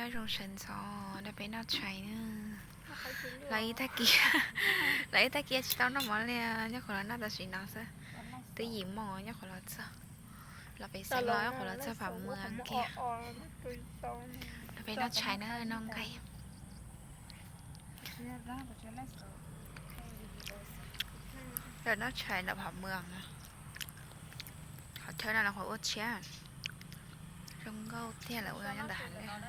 Nyob zoo sawv ntxov, peb noj tshais na. Los ib tag kis, los ib tag kis tsis tau noj mov li, nyob qhov los noj tam sim no xwb. Twb yim moos nyob qhov los txog. Los pem xeev los nyob qhov los txog Phav Muas kiag. Los peb noj tshais na, noj nqaij. Lawv noj tshais ntawm Phav Muas. Qhov chaw no los qhov ua tshiab. Zoo nkauj tiag, lawv ua nyob ntawm hav liaj.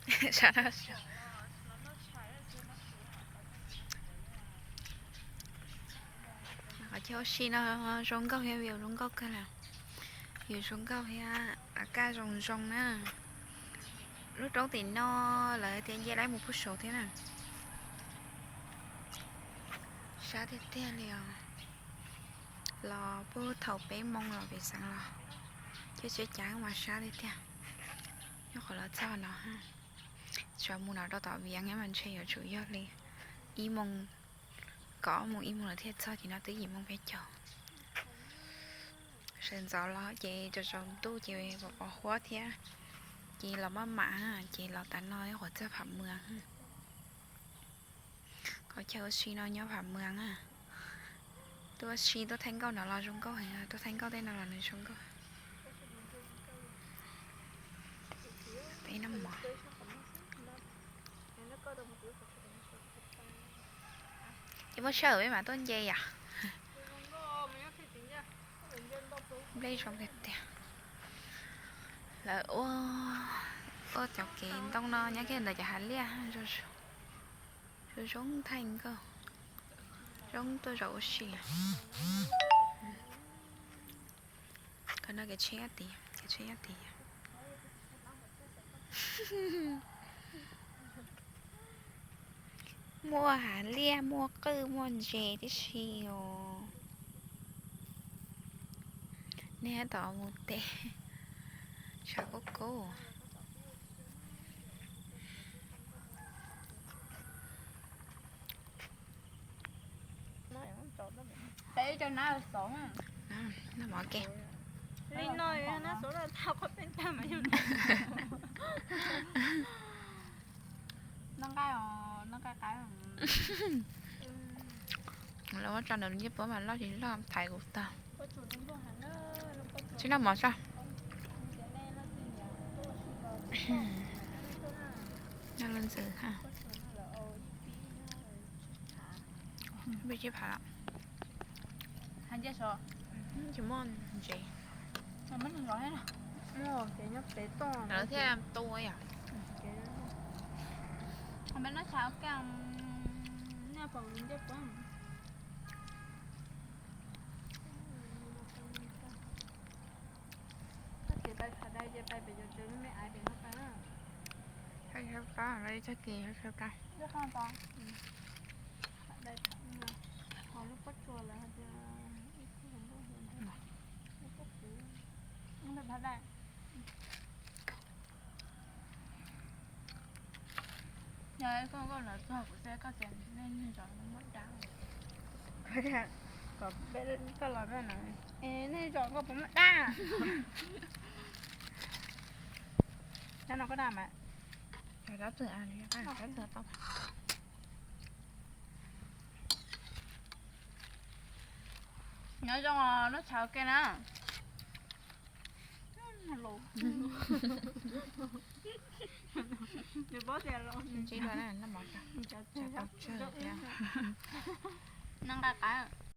Qhov chaw ua si no zoo nkauj thiab, view zoo nkauj kawg li. View zoo nkauj thiab, kaj zoo zoo na. Lub roob tim no lawv tias nce laib mus puag saud thiab na. Sab tiag tiag li os. Los puag thaum peb moos los pem xeev los, cov tsev cav mas sab tiag tiag. Nyob qhov los txog no, tsuas mus no rau tom Vias mas ntshe yuav tsum yog li ib moos, kaum moos ib moos lawm thiaj txog, ces no twb yim moos peb caug. Sawv ntxov los ces tsaus ntuj ces pos pos huab thiab, ces los maj mam, ces los tas no qhov txog Phav Muas. Qhov chaw ua si no nyob Phav Muas na. Tuaj ua si tuaj thaij nkauj no los zoo nkauj heev, tuaj thaij nkauj tej no los nws zoo nkauj. Peb noj mov. Ces muab sij hawm peb mam tuaj nce yom. Nplej zoo tiag tiag. Lawv ua, ua cov kev ntoo no nyob kiag ntawm cov hav liaj, zoo zoo thaij nkauj, zoo tuaj zaum ua si. Qhov no kev tsheb nyob tid, kev tsheb nyob tid. Muaj hav liaj, muaj qwj, muaj ntses tib si os. Nej tab tom mus tes, tshav kub kub. Peb cov nab xov. Noj mov ke. Li no nab xov tau qhov peb tag mas yog noj nqaij os, noj nqaij qab. Lawv muab tso ntawm ncej puab mas loj tsis loj thaiv kuv tag. Tsis noj mov tso. Noj lub ntxwv ha. Peb tsib phav lawm. Tsis muaj ntses. Lawv thiaj tu yom. Tag kis tag kis. Yog koj koj los txog kuv xav koj tias nej neeg zos muaj dab. Kom peb koj los na, nej zos koj puas muaj dab? Dab no koj dab mas. Nyob zoo os, noj tshav ua ke na. Noj nqaij qab.